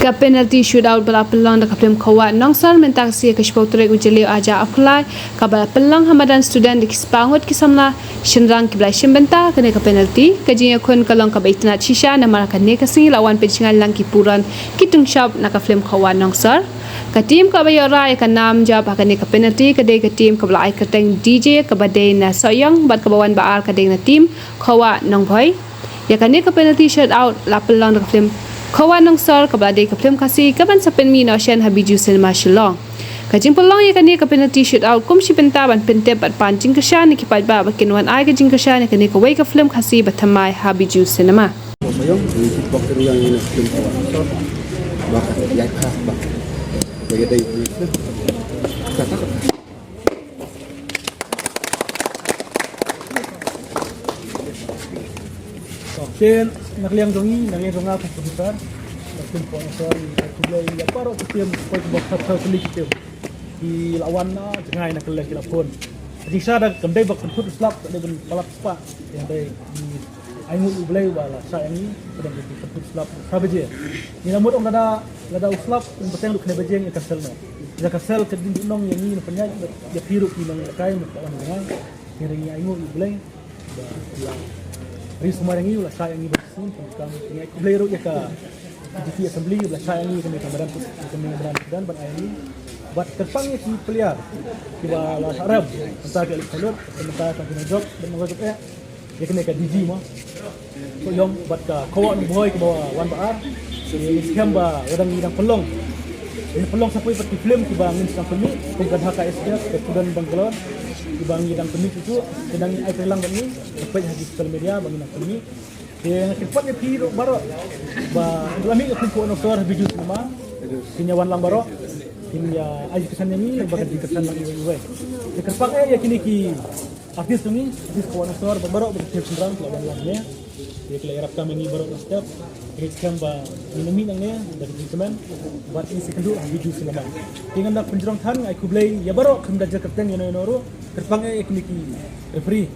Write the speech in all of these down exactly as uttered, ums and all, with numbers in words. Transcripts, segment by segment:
Ka penalty shootout ba la pynlong da ka film Khawah Nongsor mynta ka sngi ka shiphew tarik u Jylliew arhajar arphew lai, kaba la pynlong ha madan student da ki spah ngut ki samla shynrang kiba la shim bynta. Kane ka penalty, ka jingïakhun ka long kaba itynnad shisha namar kane ka sngi la wan pynshngaiñ lang ki puron ki tungshop na ka film Khawah Nongsor. Ka team kaba ïoh rah ïa ka nam jop ha kane ka penalty ka dei ka team kaba la ai kyrteng D J kaba dei na Sohiong bad kaba wan ba ar ka dei na team Khawah Nongbhoi. Ïa kane ka penalty shootout la pynlong da ka film Khawah Nongsor kaba la dei ka film Khasi kaban sa pynmih noh shen ha Bijou Cinema Shillong. Ka jingpynlong ïa kane ka penalty shootout kum shi bynta ban pyntip bad pan jingkyrshan ïa ki paidbah ba kin wan ai ka jingkyrshan ïa kane kawei ka film Khasi ba thymmai ha Bijou Cinema. Shen, na ka liang jong ngi, na ka liang jong nga kum producer, na ka film Khawah Nongsor, ngi ai khublei ïa baroh ki team, koi ki bok thap thap kali ki team. Ki la wan na jngai na ka liang ki la pun. Jingshisha da kam dei ba pynkut u slap, da dei ban palat spah. Ïa dei ngi ai nguh ïa U Blei ba la shah ïa ngi, ka dang ki pynkut u slap sa baje. Ngi la mut ong lada, lada u slap un bteng ruh khyndai baje ngi cancel noh. Ïa cancel ka dei nong ïa ngi na pynïaid ïa phi ruh ki nongïalehkai mut la wan jngai. Ngi dang ngi ai nguh ïa U Blei. Ba la ri sumar ïa ngi, la shah ïa ngi ba sum, kam kam ngi ai khublei ruh ïa ka D P Assembly ba la shah ïa ngi kane ka madan, kane ka madan, madan ban ai ïa ngi. Bad kyrpang ïa ki player kiba la shah rem, mynta ki Alex Khalid, mynta ka Kina Job, bad mynta ka eh, ïa kane ka D J mo. Sohiong bad ka Khawah Nongbhoi kiba wan ba ar. Ngi skhem ba lada ngi dang pynlong, ngi pynlong sa poi pat ki film kiba ngin sa pynmih kum ka Dhaka Express, ka Student Bangalore, kiba ngi dang pynmih tu, te dang ngi ai kyrlang bad ngi, peit ha ki social media ba ngi dang pynmih. Te nga kyrpad ïa phi ruh baroh ba la mih ka film Khawah Nongsor ha Bijou Cinema. Kin ïa wan lang baroh, kin ïa ai jingkyrshan ïa ngi ba ka jingkyrshan lang iwei iwei. Te kyrpang eh ïa kine ki artist jong ngi, artist Khawah Nongsor, ba baroh ba ki team shynrang ki la wan lang ne. Ïa ki la ïarap kam ïa ngi baroh ba step. Ngi skhem ba ngin ym mih nangne da ka jingkmen bad ngi sa ïakynduh ha Bijou Cinema. Te ngan da pynjrong than, nga ai khublei ïa baroh kiba da jia kyrteng ïano ïano ruh. Kyrpang eh ïa kine ki referee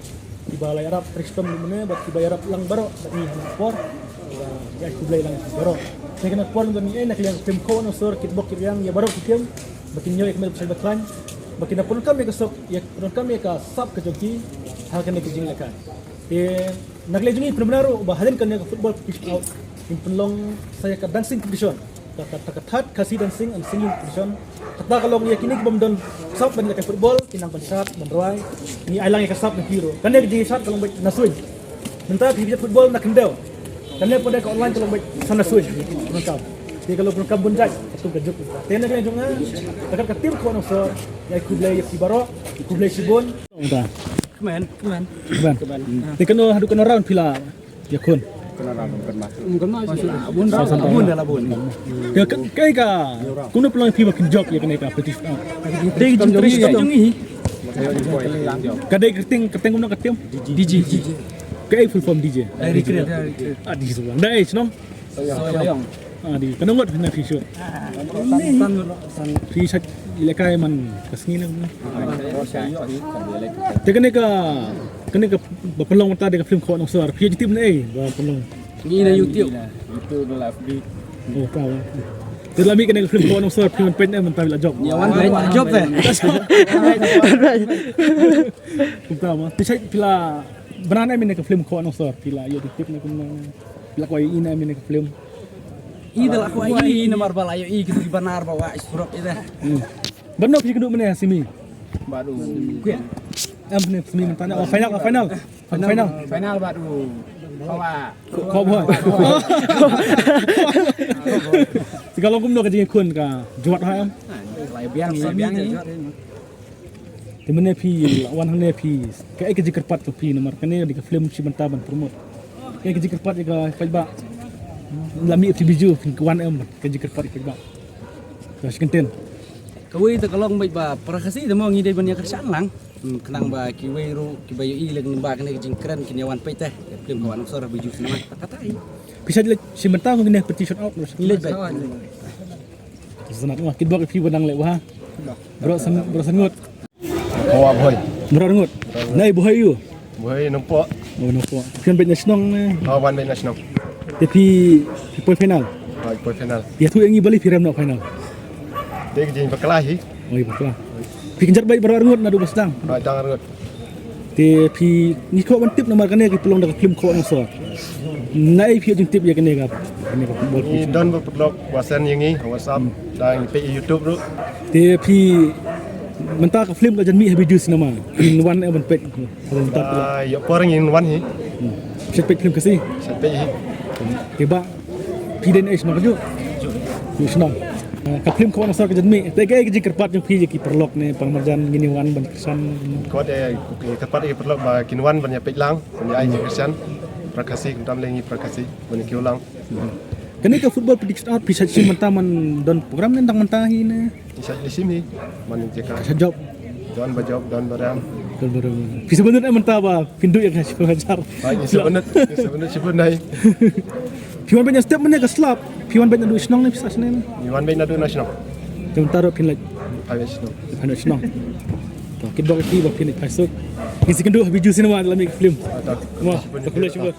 kiba la ïarap trei shitom mynne bad kiba ïarap lang baroh bad ngi ha kane ka por. Ngi ai khublei lang ïa ki baroh. Te kane ka por ngan ïa na ka liang ka film Khawah Nongsor, ki bok ki riang ïa baroh ki team ba kin ïoh ïa ka medal ba khlaiñ, ba kin da pyndonkam ïa ka sap, ïa pyndonkam ïa ka sap ka jong ki ha kane ka jingïalehkai. Te na ka liang jong ngi pynbna ruh ba hadien kane ka football competition out, ngin pynlong sa ïa ka dancing competition. Ka, ka, ka, ka third Khasi dancing and singing competition. Kata ka long ïa kine ki bym don sap ban ïalehkai football, ki nang ban shad, ban rwai. Ngi ai lang ïa ka sap na ki ruh. Kane ka jingshad ka long beit na suiñ. Mynta ki jingshad football na khyndew. Kane pat ka online ka long beit sa na suiñ. Nangta te ka long pyndonkam bun jait. Ka tung ka juk. Te na ka liang jong nga, ka, ka team Khawah Nongsor, ngi ai khublei ïa phi baroh, khublei shibun. Kmen. Kmen. Kmen. Te kano haduh kano round phi la ïakhun? Kano round kano. Bun round. Bun dah lah bun. Ka, ka, ka, ka, kumno phi long phi ba kin jop ïa kane ka practice? Dei ka jingtrei jong ngi. Ka dei kyrteng, kyrteng kumno ka team? D J. Ka full form D J. Dei recruit. Ah, D J. Dei shnong. Sohiong. Ah, dei. Kano ngut na phi shoot? Phi shait ïalehkai man ka sngi na. Te kane ka, kane ka ba pynlong mynta dei ka film Khawah Nongsor. Phi ïa tip ne ei ba pynlong? Ngi na YouTube. YouTube na la F B. Oh, ka ba. Te la mih kane ka film Khawah Nongsor phi wan peit ne mynta phi la jop? Ïa wan peit jop te. Kumta ma. Te shait phi la bna ne mynne ka film Khawah Nongsor phi la ïa tip ne kumno? Phi la kwah ïa i ne mynne ka film? I da la kwah ïa i namar ba la ïoh i kito ki banar ba wah surok i da. Hmm. Bad no phi kynduh mynne ha semi? Bad u. Em ne semi mynta ne. Oh, final, oh, final. Final. Final bad u. Khawah. Khawah. Te ka long kumno ka jingïakhun, ka jwat ha em? La biang, la biang. Te mynne phi la wan hangne phi, kaei ka jingkyrpad ka phi namar kane dei ka film shi bynta ban promote? Kaei ka jingkyrpad ïa ka paidbah? La mih phi Bijou phin wan em, ka jingkyrpad ïa ka paidbah? Ka shi kyntien. Kawei te ka long beit ba para Khasi te mo ngi dei ban ïa kyrshan lang. Hmm, khnang ba kiwei ruh kiba ïohi lem ba kane ka jingkren kin ïa wan peit te ka film Khawah Nongsor ha Bijou Cinema. Kata katai. Phi shait leit shi bynta ko kine petition out? Ngi leit beit. Sanad ma, kit bok phi ba nang leh bha. Bro san, bro san ngut. Khawah Bhoi. Bro ngut. Nai Bhoi ïu. Bhoi Nongpoh. Oh, Nongpoh. Phi wan beit na shnong ne? Oh, wan beit na shnong. Te phi, phi poi final? Poi final. Ïathuh ïa ngi balei phi rem noh final? Dei ka jingbakla hi. Oi, bakla. Phi kynjat beit baroh arngut naduh ba sdang? Ba dang arngut. Te phi, ngi kwah ban tip namar kane ka pynlong da ka film Khawnongsor. Naei phi ïoh jingtip ïa kane ka, kane ka football? Ngi don ba paralok ba send ïa ngi ha WhatsApp, da ngi peit ïa YouTube ruh. Te phi, mynta ka film ka jan mih ha Bijou Cinema, phin wan ne ban peit? Mynta phi la, ah, ïoh por ngin wan hi. Hmm. Phi peit film Khasi? Phi peit hi. Te ba phi dei na shnong kajuh? Shnong. Ah, ka film Khawnongsor ka jan mih, te kaei ka jingkyrpad jong phi ïa ki paralok ne para marjan, ngin ïa wan ban kyrshan? Ka dei, eh, kyrpad ïa ki paralok ba kin wan ban ïa peit lang, ban ïa ai jingkyrshan. Para Khasi, kumta lei ngi para Khasi, ban ïa kiew lang. Kane ka football prediction, ah, phi shait shim mynta man don program ne dang mynta hi ne? Phi shait shim hi man jaka. Ka shait jop. Don ba jop, don ba rem. Don ba rem. Phi sngewbha mynta ba phin duh ïa ka shiphew hajar. Ba ngi sngewbha, ngi sngewbha shibun nai. Phi wan beit na step mynne ka slap. Phi wan beit naduh shnong ne phi sah shane ne? Ngi wan beit naduh na shnong. Te mynta ruh phin leit phai beit shnong. Phai beit shnong. To, kit bok ïa phi ba phin leit phai suk. Ngin sa ïakynduh ha Bijou Cinema la mih film. Ah, to. Mo, to khublei shibun.